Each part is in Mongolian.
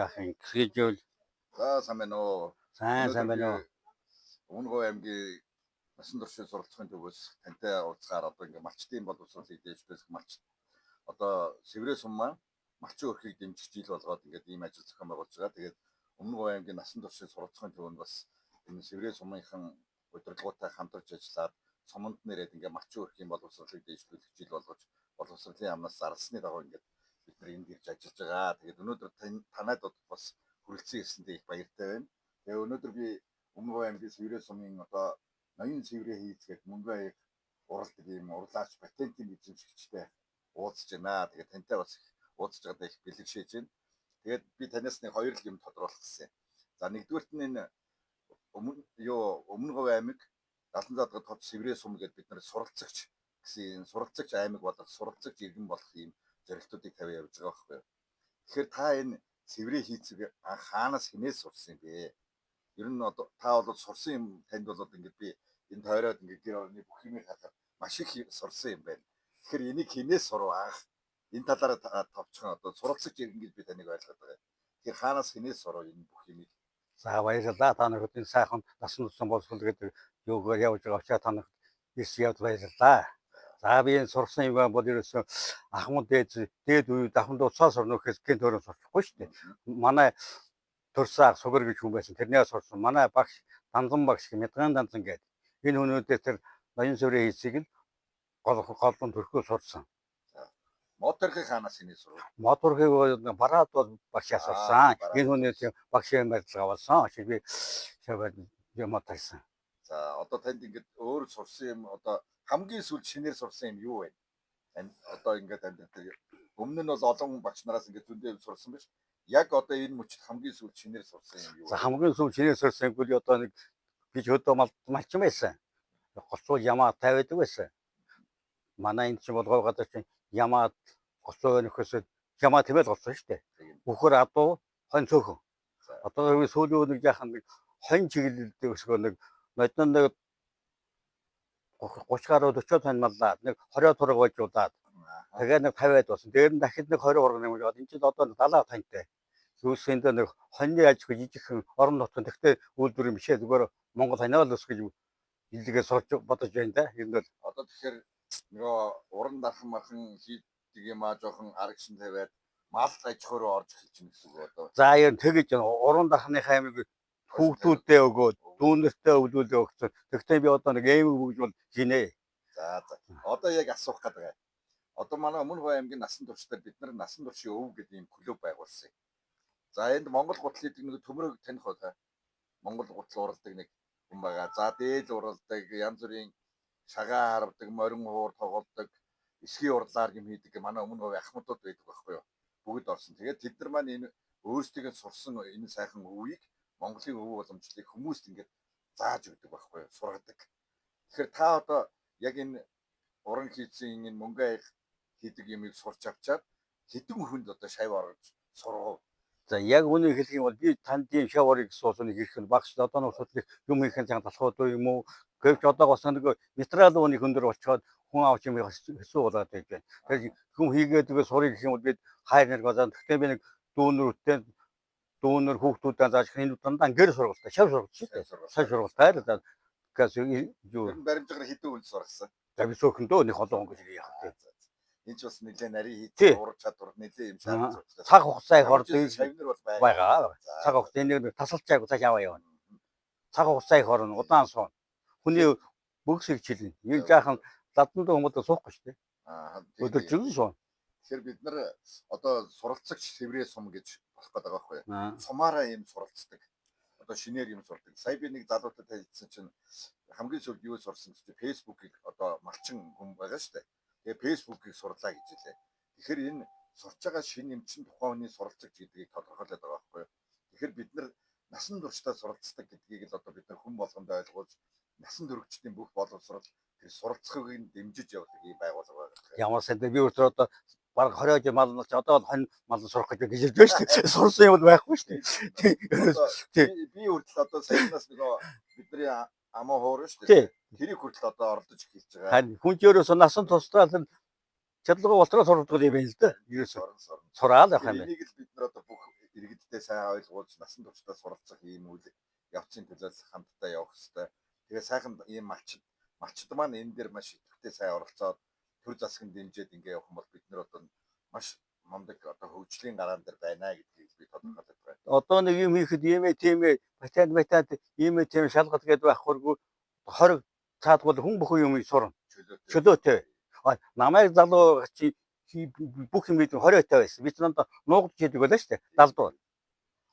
Яах юм гэжүүл. За, сайн байна уу? Сайн, сайн байна уу? Өмнөгов аймгийн насан туршийн суралцахын төвөөс тантай уулзахаар одоо ингээ малчдын боловсролыг дээшлүүлэх, малч одоо Сэврээ сум маань малчин өрхийг дэмжих жил болгоод ингээд ийм ажил зохион байгуулж байгаа. Тэгээд Өмнөгов аймгийн насан туршийн суралцахын төв нь бас энэ Сэврээ сумынхан удирдлагуудтай хамтарч ажиллаад суманд нэрээд ингээ малчин өрхийн боловсролыг дээшлүүлэх жил болгож боловсролын яамнаас зарласны дагуу ингээд бид нар энд ирж ажиллаж байгаа. Тэгээд өнөөдөр танайд бас хүрэлцэн ирсэндээ их баяртай байна. Тэгээ өнөөдөр би Өмнөгов аймгийн Сэврээ сумын одоо ноён Сэврээ хийцгээд мөнгө аяг уралдаг ийм урлаач патентын эзэмшигчтэй уулзж байна. Тэгээд тантай бас их уулзж байгаадаа их бэлэг шээж байна. Тэгээд би танаас нэг хоёр л юм тодруулах гэсэн. За, нэгдүгээрт нь энэ өмнө юу Өмнөгов аймаг Далан заадгад тод Сэврээ сум гэдээ бид нар суралцагч гэсэн энэ суралцагч аймаг болох, суралцагч иргэн болох ийм зорилтуудыг тавиа явж байгаа байхгүй юу. Тэгэхээр та энэ Сэврээ хийцэг анх хаанаас, хинээс сурсан юм бэ? Ер нь одоо та бол сурсан юм, танд бол ингээд би энэ тойроод ингээд гэр орны бүх юмыг харахад маш их сурсан юм байна. Тэгэхээр энийг хинээс сурав анх? Энэ талаараа товчхон одоо суралцагч иргэн гэж би таныг ойлгоод байгаа. Тэгэхээр хаанаас, хинээс сурав энэ бүх юмыг? За, баярлалаа. Та нарт энэ сайхан насан туршийн боловсрол гэдэг юугаар явж байгаа учраас та нарт ирсэн явд баярлалаа. За, би энэ сурсан юм бол ерөөсөө ахмад дээд үед ахмад уцаа сурна гэхээс гэнт өөрөө сурчихгүй шүү дээ. Манай төрсөн ах Сугар гэж хүн байсан. Тэрнээ сурсан. Манай багш Данзан багш, Мядган Данзан гэдэг. Энэ хүмүүдээ тэр ноён Сэврээ хийцгийг л гол голлон төрхөө сурсан. Мод тархийг хаанаас, хинээс сурав? Мод тархийг бараад бол багшаас сурсан. Бараад. Энэ хүний тийм багшийн барилга болсон. Шиг би шаваад юм тарсан. За, одоо танд ингээд өөр сурсан юм, одоо хамгийн сүүлд шинээр сурсан юм юу вэ? Тань одоо ингээд амьдрал өмнө нь бол олон багш нараас ингээд зөндөө юм сурсан биш. Яг одоо энэ мөчид хамгийн сүүлд шинээр сурсан юм юу За, вэ? хамгийн сүүлд шинээр сурсан юм бол одоо нэг би ч хөдөө мал малчин байсан. Гоцуу ямаа тавиад байсан. Манай энэ чинь болгоо газар чинь ямаа гоцоо нөхөөсөө ямаа тэвэл гоцсон шүү дээ. Үхэр адуу хонь цөөхөн. Одоо сүүлийн нэг яхан нэг хонь чиглэлд өсгөө нэг нодон нэг 30 гаруй 40 хонь маллаа. Нэг 20 тураг байжуулаад тэгээ нэг 50-ад болсон. Дээр нь дахид нэг 20 ураг нэмж энэ чинь одоо 70 таньтай. Юусэндээ нэг хоньны аж ахуй жижигхэн орон нутгийн, тэгтээ үйлдвэр юм бишээ, зүгээр Монгол хоньоо л өсгөж илгээ сурч бодож байна да. Ер нь бол Одоо тэгэхээр нөгөө уран дархан мархан хийдэг юм аа жоохон аргашин тавиад мал аж ахуй руу орж эхэлж байна гэсэн үг одоо. За, ер нь тэгэж уран дархныхаа амиг хүүхдүүддээ өгөөд, дүүнертэй өвлүүлээ өгсөн. Тэгтээ би одоо нэг эмэг бүгж бол хийнэ. За. Одоо яг асуух гэдэг байгаа. Одоо манай Өмнөгов аймгийн насан туршдаар бид нар насан туршийн өв гэдэг ийм клуб байгуулсан юм. За, энд Монгол гутал гэдэг нэг төмрөг таних уу та? Монгол гутал уралдаг нэг хүн байгаа. За, дээл уралдаг, янз бүрийн шагаа харвдаг, морин хуур тоглодог, эсхий урлаар юм хийдэг манай Өмнөгов ахмадууд байдаг байхгүй юу? Бүгд орсон. Тэгээд тэд нар маань энэ өөрсдийг нь сурсан энэ сайхан өвийг, Монголын өв боломжлыг хүмүүст ингээд зааж өгдөг байхгүй юу? Сургадаг. Тэгэхээр та одоо яг энэ уран хийцэн, энэ мөнгө аяг хийдэг юмыг сурч авчаад хэдэн хүнд одоо шав орж сургав? За, яг үнийг хэлэх юм бол би танд ийм шав орё гэсэн усыг ирэх нь багш одоо нэг судлах юм хийх нь талхууд юм уу? Гэвч одоо бас нэг материал ууны өндөр болчоод хүн авч юм хэцүү болоод байж байна. Тэгэхээр хүн хийгээд тэгээ сурыг гэх юм бол бид хайр нэр болоо. Гэхдээ би нэг дүүнерүүдтэй, дүүнер хүүхдүүдээ зааж энэ дандаа гэр сургалтай, шав сургалт шүү дээ. Шав сургалтай л газ юу. Тэр нь баримжгаар хэдэн хүнд сургасан? За, би сөөхөндөө нэг олон хүн гэж яах вэ? Энэ ч бас нэлээд нарийн Тий. хийцэн ураг чадвар нэлээд юм шаардсан учраас. Цаг хугацаа их ордог. Шавнар бол байгаа. Байгаа. Цаг хугацаа энэ тасалж айгу цааш яваа явна. Цаг хугацаа их орно, удаан суuna. Хүний бөгс их чилнэ. Энэ жаахан ладан дуу хүмүүс суухгүй шүү дээ. Өдөржин суuna. Тэгэхээр бид нар одоо суралцагч Сэврээ сум гэж болох гэдэг байгаа байхгүй юу? Сумаараа юм суралцдаг. Одоо шинээр юм сурдаг. Сая би нэг залуутай танилцсан чинь хамгийн сүүлд юу сурсан гэж, Facebook-ийг, одоо малчин хүн байгаа шүү дээ. Тэгээ Facebook-ийг сурлаа гэж хэлээ. Тэгэхээр энэ сурч байгаа шинэ юм чинь тухайн хүний суралцагч гэдгийг тодорхойлоод байгаа байхгүй юу? Тэгэхээр бид нар насан туршдаа суралцдаг гэдгийг л одоо бид нар хүн болгонд ойлгуулж, насан туршидтын бүх боловсрол, тэр суралцахыг нь дэмжиж явдаг ийм байгууллага байгаа. Ямар сайн би өдөр одоо бараг 20 жил мал нь одоо бол хонь мал сурах гэж хэлж байна шүү дээ. Сурсан юм бол байхгүй шүү дээ. Одоо би хүртэл одоо саянаас нөгөө бидний амаа хуур шүү дээ. Тэрийг хүртэл одоо оролдож эхэлж байгаа. Харин хүн ч ерөөсөө насан туршдаа л чадлагүй болтроо сурдаг юм байна л да. Ерөөсөө Сорон сорон. сураал явах юм байна. Энийг л бид нар одоо бүх Иргэдтэй сайн ойлгуулж, насан туршдаа суралцах ийм үйл явцын төлөө хамтдаа явах хэрэгтэй. Тэгээ сайхан ийм малчид маань энэ дээр маш идэвхтэй сайн оролцоод төр засгийн дэмжиж ингээ явах юм бол бид нар одоо маш мундаг одоо хөгжлийн гараан дээр байна гэдгийг би тодорхойлоод байна. Одоо нэг юм хийхэд ийм ээ тийм ээ патент матент ийм ээ тийм шалгалт гэдэг байхгүйргүй хориг цаадгуул хүн бүхэн юм сурна. Чөлөөтэй. Чөлөөтэй. Намайг залуу чи бүх юм бид 20 байсан. Би ч надад нуугдж хийдэг байлаа шүү дээ. Далдуу.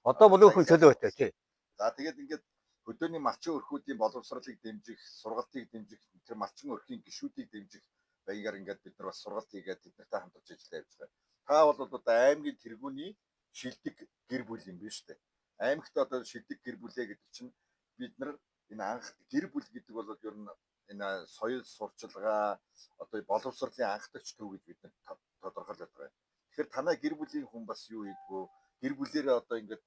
Одоо бол хүн чөлөөтэй тий. За тэгээд ингээд хөдөөний малчин өрхүүдийн боловсролыг дэмжих, сургалтыг дэмжих, тэр малчин өрхийн гишүүдийг дэмжих баягаар ингээд бид нар бас сургалт хийгээд тэднэртэй хамтарч ажиллаа явж байгаа. Та бол одоо аймгийн тэргүүний шилдэг гэр бүл юм биш үү? Аймагт одоо шилдэг гэр бүлээ гэдэг чинь бид нар энэ анх гэр бүл гэдэг бол ер нь энэ соёл сурчилгаа одоо боловсролын анхдагч төв гэж бид нар тодорхойлоод байгаа. Тэгэхээр танай гэр бүлийн хүн бас юу хийдгүү? Гэр бүлээрээ одоо ингээд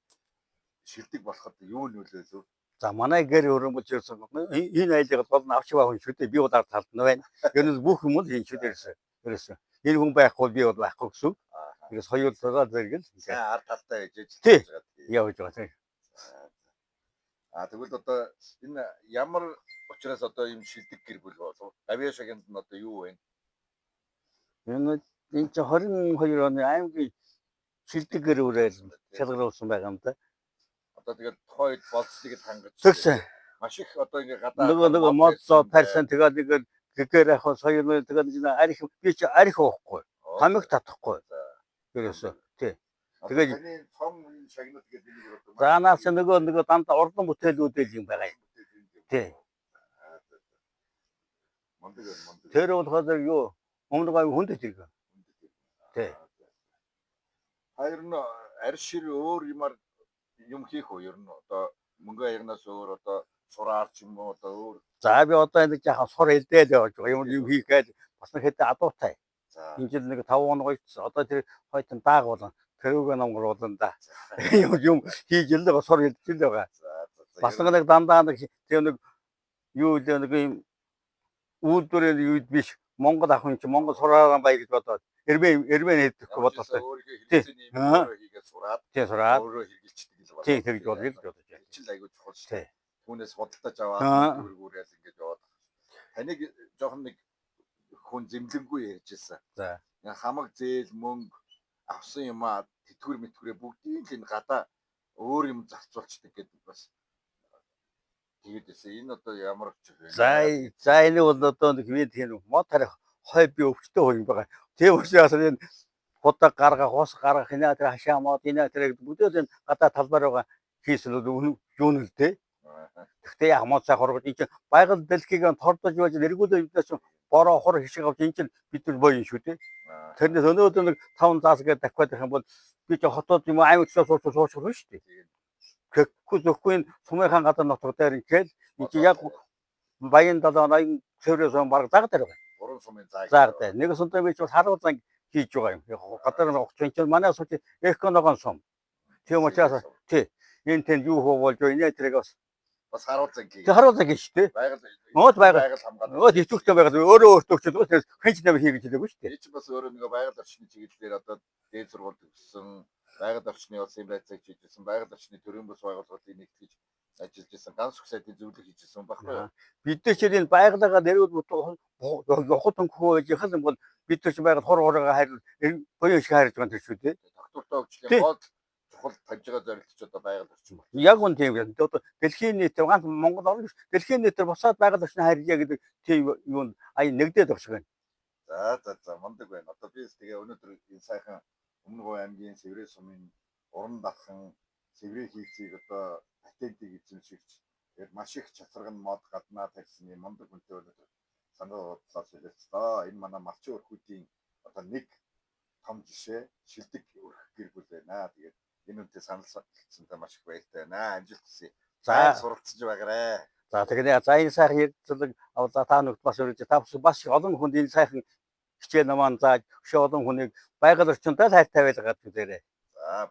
шилдэг болоход юу нөлөөлөв? За манай гэр өрөмбөл ерөөсөн энэ айлыг бол нь авч явах хүн шүү дээ. Би бол ард талд нь байна. Ер нь бүх юм л энэ шүү дээ. Ерөөсөн. Энэ хүн байхгүй би бол байхгүй гэсэн. Ерөөс хоёулаа зэрэг л Сайн ард талтай байж Тий. ажиллаж байгаа. Явж байгаа тийм. А тэгвэл одоо энэ ямар учраас одоо ийм шилдэг гэр бүл болов? Гавьяа шагнал нь одоо юу вэ? Энэ чинь 22 оны аймгийн шилдэг гэр бүлээр шалгаруулсан байгаа юм да. Одоо тэгэл тухайн үед болцлыг л хангаж Тэгсэн. маш их одоо ингээ гадаа Нөгөө мод зоо парсан тэгэл нэг гэгээр яг соёл тэгэл нэг арх би чи арх уухгүй. Тамиг татахгүй. Ерөөсөө. Тий. Тэгээд Тэгээд- таны цом шагнал гэдэг нэг одоо За наас нөгөө дандаа уран бүтээлүүдэл юм байгаа юм. Тий. Мундаг байна, мундаг. Тэр болохоор юу өмнө гай хүндэт хэрэг. Тий. Та ер нь арь шир өөр юмар юм хийх үү? Ер нь одоо мөнгө аягнаас өөр одоо сураар ч юм уу одоо өөр За би одоо энэ жаахан сур хэлдэл явж байгаа. Юм юм хийх гээл бас нэг хэд адуутай. За. Энэ жил нэг 5 хоног ойцсон. Одоо тэр хойтон даагуулан тэрүүгээ номгруулан да. Юм юм хийж л байгаа сур хэлж л байгаа. За за за. Бас нэг дандаа нэг тэр нэг юу лээ нэг юм үйлдвэрийн юу биш Монгол ах хүн чи Монгол сураараа бай гэж бодоод эрмэн хийдэхгүй бодлоо. Өөрийнхөө Тий. хэрэгцээний юм өөрөө хийгээд сураад Тий сураад өөрөө хэрэгжилчдэг л байна. тий тэгж болно гэж бодож байна. Тэр чинь айгүй чухал шүү. Тий. Түүнээс худалдаж аваад дүүргүүрэл ингэж яваад. Таныг жоохон нэг хүн зэмлэнгүй ярьж ирсэн. За. Хамаг зээл мөнгө авсан юмаа тэтгэвэр мэтгэврээ бүгдийг л энэ гадаа өөр юм зарцуулцдаг гэдэг бас тэгээд байсан. Энэ одоо ямар учир вэ? За за энэ бол одоо нэг би тийм мод тарих хой би өвчтөй хүн байгаа. Тийм учраас энэ худаг гаргах, ус гаргах, энэ тэр хашаа мод, энэ тэр бүгдээ энэ гадаа талбай руугаа хийсэн бол юу нь л дээ. Гэхдээ яг мод цай хоргож энэ чинь байгаль дэлхийг тордож байж эргүүлээ биднээс чинь бороо хур хишиг авч энэ чинь бид нар боён шүү дээ. Тэрнээс өнөөдөр нэг 5 заас гээд дахиад байх юм бол би ч хотод юм аймаг төлөө сууч суучих шүү дээ. Тэгэхгүй зөвхөн энэ сумынхаа гадар нутаг дээр ингээл энэ чинь яг Баян 7 80 цэврээс он бараг заг дээр байгаа. Гурван сумын зааг. Заг дээр. Нэг сумтай би ч бол харгуул зан хийж байгаа юм. Гадар нь огч энэ чинь манай сум чинь экономын сум. Тийм учраас тий энэ тэнд юу хөө болж энэ тэрэг бас бас харуул зан хийх. Тэг харуул зан гэж тий. Байгаль Нууд байгаль. байгаль хамгаалах. Нөгөө идэвхтэй байгаль өөрөө өөртөө ч л хэн ч намайг хий гэж хэлээгүй шүү дээ. Энэ чинь бас өөрөө нөгөө байгаль орчны чиглэлээр одоо дээд сургууль төгссөн, байгаль орчны улсын байцаагч хийжсэн, байгаль орчны төрийн бус байгууллагыг нэгтгэж ажиллаж исэн, ганц сүх сайдын зөвлөх хийжсэн байхгүй юу? Бид нар чинь энэ байгалаагаа нэрүүд ухад хөнгөхөө байж их юм бол бид нар чинь байгаль хур хураагаа хайр буян шиг хайрж байгаа юм шүү дээ. Доктортой Тий. хөгжлийн гол чухал тавьж байгаа зорилт ч одоо байгаль орчин байна. Яг үн тийм юм. Одоо дэлхийн нийтээр ганц Монгол орн биш дэлхийн нийтээр бусаад байгаль орчин хайржээ гэдэг тийм юу ая нэгдээд байгаа шиг байна. За за за мундаг байна. Одоо би тэгээ өнөөдөр энэ сайхан Өмнө Говь аймгийн Сэврээ сумын уран дархан Сэврээ хийцийг одоо патентыг эзэмшигч тэгээд маш их чацраг нь мод гаднаа тавьсан юм мундаг хүнтэй өнөөдөр санаа бодлоо солилцлоо. Энэ манай малчин өрхүүдийн одоо нэг том жишээ шилдэг өрх гэр бүл байна. Тэгээд энэ үнтэй санал солилцсонтой маш их баяртай байна. Амжилт хүсье. За суралцж байгаарэ. За тэгэхээр за энэ сайхан ярилцлага авлаа та нүгт бас өргөж та бас олон хүнд энэ сайхан хичээл намаан зааж өшөө олон хүнийг байгаль орчиндөө л хайртай байлгаад үзээрэй.